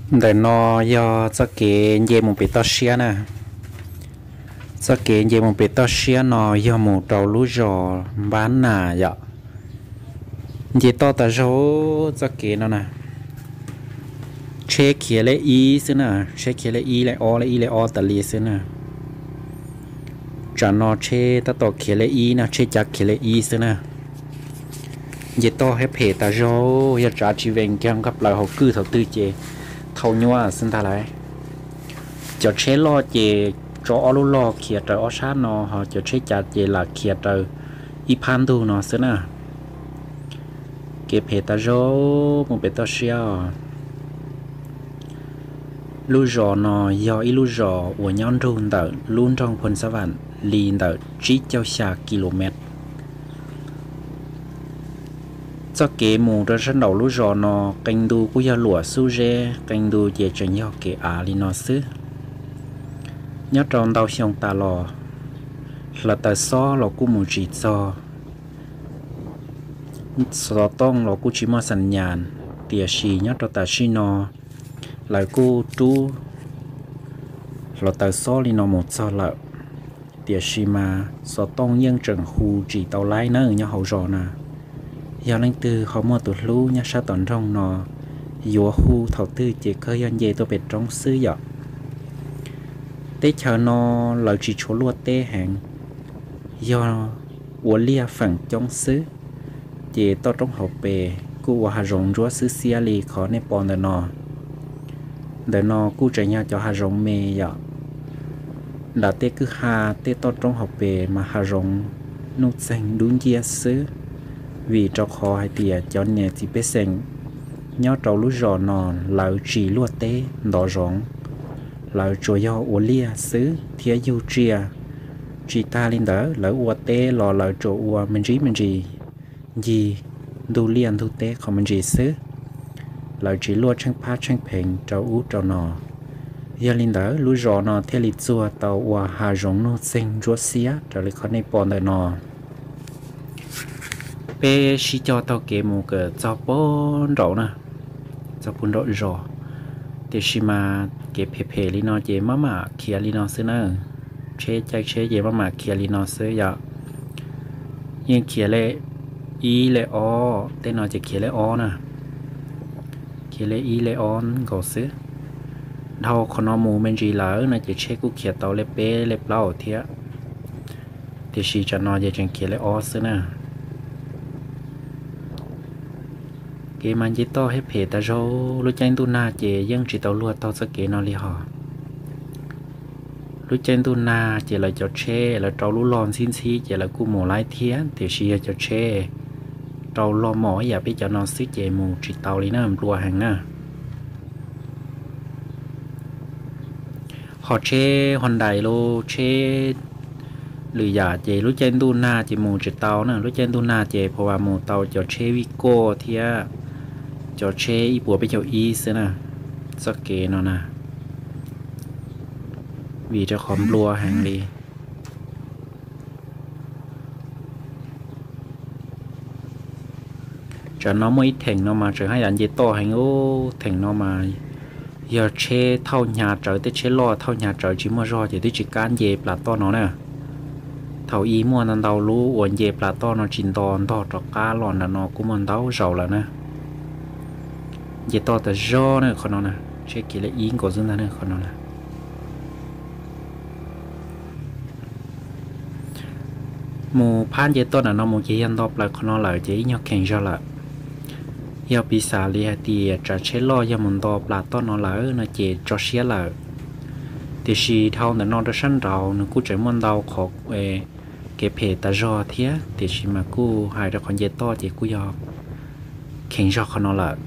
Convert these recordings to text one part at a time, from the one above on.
Ntawm no yog txoj kev nce mus pem toj siab na. Txoj kev nce mus pem toj siab no yog mus rau lub zos Npab Nas yom. Nce toj tas zog txoj kev no na. Tsheb khiav lej ib xwb na, tsheb khiav lej ib lej ob lej ib lej ob tas li xwb na. Tsam no tsheb tab tom khiav lej ib no, tsheb cav khiav lej ib xwb na. Nce toj thiab phem tas zog, yog tsav tsis vees kiag nqaj plaws hauv kwj thaum twg ces thau nyuaj xwb ntag lauj. Cov tsheb loj ces tso ob lub log khiav raws ob sab no, ho cov tsheb cav ces lam khiav raws ib phab ntug no xwb na. Kev phem tas zog mus pem toj siab os. Lub zos no yog ib lub zos uas nyob nrug ntawm lub nroog Phoos Xab Vam li ntawm tsib caug xya ki lo mev. Txoj kev mus rau sab nraum lub zos no, qee ntu kuj yog luam xub zeb, qee ntu ces tseem yog kev av li no xwb. Nyob rau ntau xyoo tas los, hluav taws xob los kuj mus tsis txog, xov tooj los kuj tsis muaj xas nyas, tiam sis nyob rau tam sim no lawv kuj rub hluav taws xob li no mus txog lawm. Tiam sis mas xov tooj yeej tseem hu tsis tau laib na nyob hauv zos na. Yog leej twg ho muaj tus hlub nyob sab tom nroog no, yuav hu thaum twg ces kawg yog nce tuaj pem roob xwb yom. Teb chaws no lawv tsis tshua luaj teb heev, yog ua liaj feem coob xwb, ces toj roob hauv pes kuj ua hav zoov ntsuab xwb xiab li qhov nej pom ntawm no. Ntawm no kuj tseem yog cov hav zoov me yom. Nram tej kwj ha tej toj roob hauv pes mas hav zoov nuj txeeg dub nciab xwb, vim rau qhov hais tias cov niam txiv pej xeem nyob rau lub zos no lawv tsis luaj teb ntov zoov, lawv tsuas yog ua liaj xwb thiab yug tsiaj. Tsis tag li ntawd, lawv ua teb los lawv tsuas ua me ntsis me ntsis ncig ntug liaj ntug teb qhov me ntsis xwb. Lawv tsis luaj tsheej phab tsheej pheev rau ub rau no. Yog li ntawd lub zos no thiaj li txuag tau ua hav zoov nuj txeeg ntsuab xiab raws li qhov nej pom ntawm no. Peb sib cog taug kev mus kom txog puag nraum na, txog puag nraum zos. Tiam sis mas kev phem phem li no ces maj mam khiav li no xwb na. Tsheb caij tsheb ces maj mam khiav li no xwb yom. Yeej khiav lej ib lej ob, tej no ces khiav lej ob na. Khiav lej ib lej ob nkaus xwb. Dhau qhov no mus me ntsis lawm no ces tsheb kuj khiav tau lej peb lej plaub thiab. Tiam sis tsam no ces tseem khiav lej ob xwb na. Kev mas nce toj thiab phem tas zog, lub caij ntuj nag ces yeej tsis tau luag taug txoj kev no li hos. Lub caij ntuj nag ces lawv cov tsheb lawv rau lub log ntxhib ntxhib ces lawv kuj mus laib thiab, tiam sis yog cov tsheb rau log mom ib yam peb cov no xwb ces mus tsis tau li na, nplua heev na. Ho tsheb Honda los tsheb lwm yam ces lub caij ntuj nag ces mus tsis tau na, lub caij ntuj nag ces pha vas mus tau cov tsheb Vigo thiab cov tsheb ib puas peb caug ib xwb na, txoj kev no na, vim rau qhov nplua heev li. Tsam no muaj ib theem no mas tseem haj yam nce toj heev ub, theem no mas yog tsheb thauj hnyav tsawv, tej tsheb loj thauj hnyav tsawv tsis muaj zog ces twb tsis kam nce plas toj no na. Thaum ub muaj ntau ntau lub uas nce plas toj no tsis nto ntog rov qab los nram no kuj muaj ntau zaus lawm na. Nce toj tas zog na qhov no na, tsheb khiav lej ib nkaus xwb ntag na qhov no na. Mus phab nce toj nram no mus ces yog nto plaws qhov no lawm ces ib nyuag kheev zog lawm. Yog piv xam li hais tias tsav tsheb loj yog mus nto plas toj no lawm no ces tso siab lawm. Tiam sis dhau ntawm no rau sab nraud nws kuj tseem muaj ntau qhov kev phem tas zog thiab, tiam sis mas kuj hais rau qhov nce toj ces kuj yog kheev zog qhov no lawm.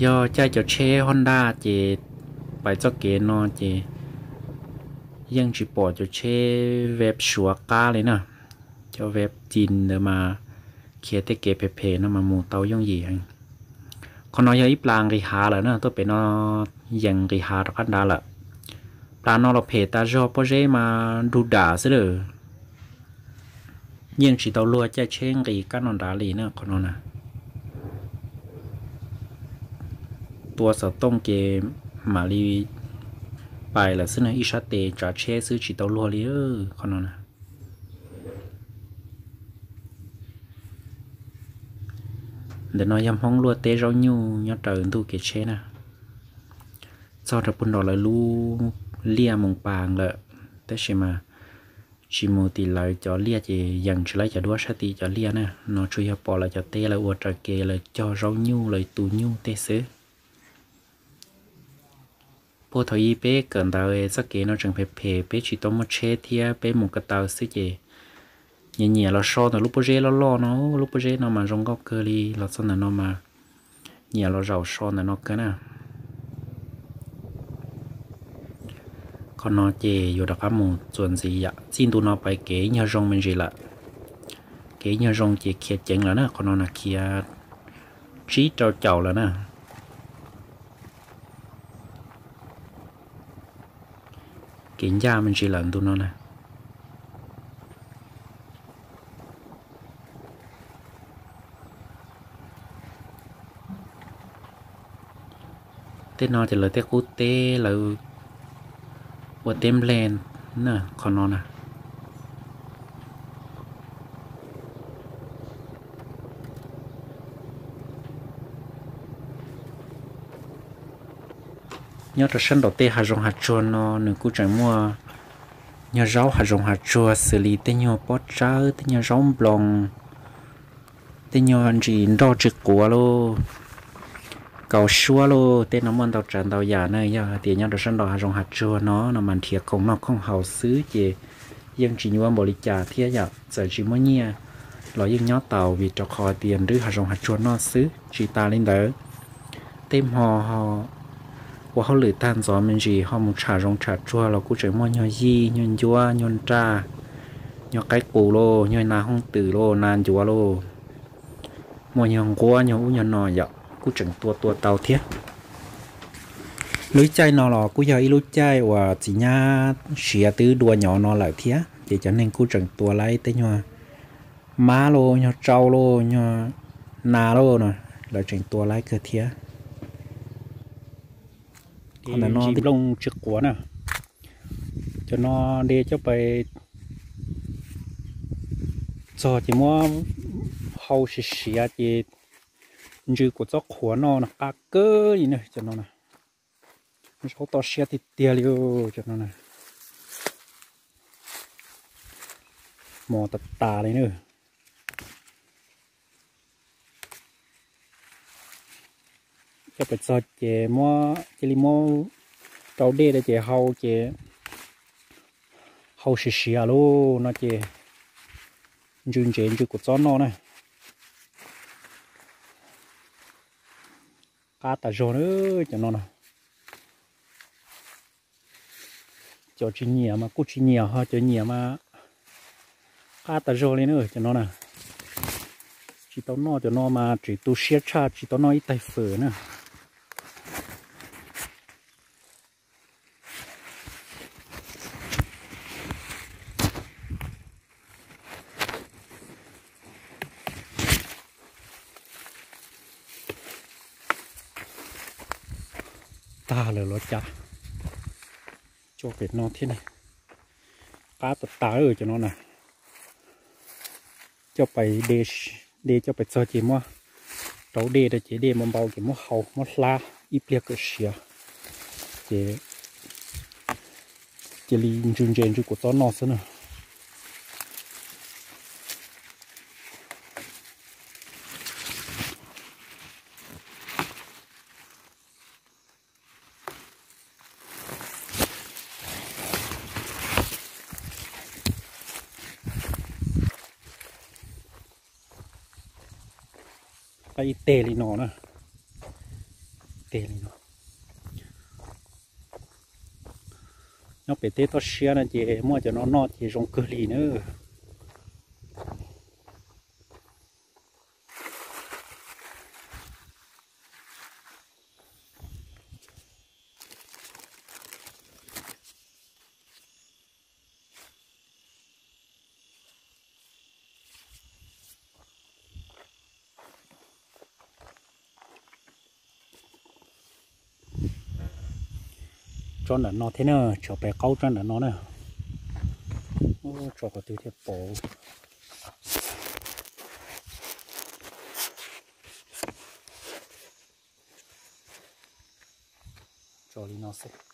Yog caij cov tsheb Honda ces pais txoj kev no ces yeej tsis pom cov tsheb Vep Suav qab li na. Cov Vep Cin ntawd mas khiav tej kev phem phem no mas mus tau yooj yim heev. Qhov no yog ib plas nqis hav lawm na, tuaj pem no yees nqis hav rov qab nrad lawm. Plas no los phem tas zog, pob zeb mas du dam xwb lawm. Yeej tsis tau luag caij tsheb nqis kab no nrad li na qhov no na. tua xov tooj ces mam li pais lawm xwb na, ib sab tes tsav tsheb xwb tsis tau luag li qhov no na. Ntawm no yog Hmoob luaj teb zaub nyuj nyob raws ntuj kev tsheb na. Txog rau puag nram lawv lub liaj mus pas lawm, tab sis mas tsis mus tim lawv cov liaj ces yeej tsis laib cov duab sab tim cov liaj na, no tsuas yog pom lawv cov teb lawv ua raws kev lawv cog zaub nyuj lawv tu nyuj tej xwb. Puag thaum ub peb kawm ntawv txoj kev no tseem phem phem, peb tsis tau muaj tsheb thiab peb mus ko taw xwb ces nyiam nyiam los so ntawm lub pob zeb loj loj no, lub pob zeb no mas zoo nkauj kawg li, los txog ntawm no mas nyiam los zaum so ntawm no kawg na. Qhov no ces yuav rov qab mus txuas ntxiv yam txij ntu no pais kev ib nyuag zoo me ntsis lawm. Kev ib nyuag zoo ces khiav ceev lawm na, qhov no na khiav tsib rau caum lawm na. Kev ncaj me ntsis lawm ntu no na. Tej no ces lawv tej qub teb lawv ua teb nplej na, qhov no na. Nyob rau sab nraum tej hav zoov hav tsuag no nws kuj tseem muaj nyuag zaub hav zoov hav tsuag xws li tej nyuag pob tsawb, tej nyuag zaub nploos, tej nyuag ntsis nroj tsis quav lauj, kaus suab lauj, tej no muaj ntau tsav ntau yam na. Yog hais tias nyob rau sab nraum hav zoov hav tsuag no no mas nrhiav khoom noj khoom haus xwb ces yeej tsis nyuaj npaum li cas thiab yom. Txawm tsis muaj nyiaj los yeej nyob tau vim rau qhov hais tias nrhiav hav zoov hav tsuag noj xwb. Tsis tas li ntawd, tej hmo ho ua hauj lwm tag ntxov me ntsis ho mus tsham zoov tsham tsuag los kuj tseem muaj nyuag yij, nyuag ncuab, nyuag nraj, nyuag qaib qus lauj, nyuag nas hooj twm lauj, nas ncuav lauj, muaj nyuag nquab nyuag ub nyuag no yom, kuj tseem tua tua tau thiab. Lub caij no los kuj yog ib lub caij uas txiv nyab siav twb dua nyob no lawm thiab ces cov neeg kuj tseem tua laib tej nyuag mab lauj, nyuag tsau lauj, nyuag nas lauj no, lawv tseem tua laib kawg thiab. Ntawm no nplooj tsis quav na, cov no de coj pais txog ces muab hau siav siav ces ntsw kuv txob qhuav noj no qab kawg li na cov no na. Zaub to siab tiag tiag li cov no na. Mos tas tas li na. Coj pais txog ces muab cia li muab rau dej rau ces hau ces hau siav siav lauj no ces ntsw ntsev ntsw kuv txob noj na. Qab tas zog na cov no na. Cov tsis nyiam mas kuj tsis nyiam ho cov nyiam mas qab tas zog li na cov no na. Tsis tau noj cov no mas tseem tu siab tshaj tsis tau noj ib tais fawm na. Tag lawm los cas, tso pem no thiab ne. Qab tas tas cov no na. Coj pais de, de coj pais txog ces muab rau dej rau ces dej npau npau ces muab hau muab hlab ib pliag kom siav ces cia li ntsw ntse ntsw kuv txob noj xwb na. Ib teg li no na, teg li no. Nyob pem teb toj siab no ces muaj cov no noj ces zoo kawg li na. Tso ntawm no thiab na, tshuav pem qaub tso ntawm no na. Tso qhov twg thiaj pom. Tso li no xwb.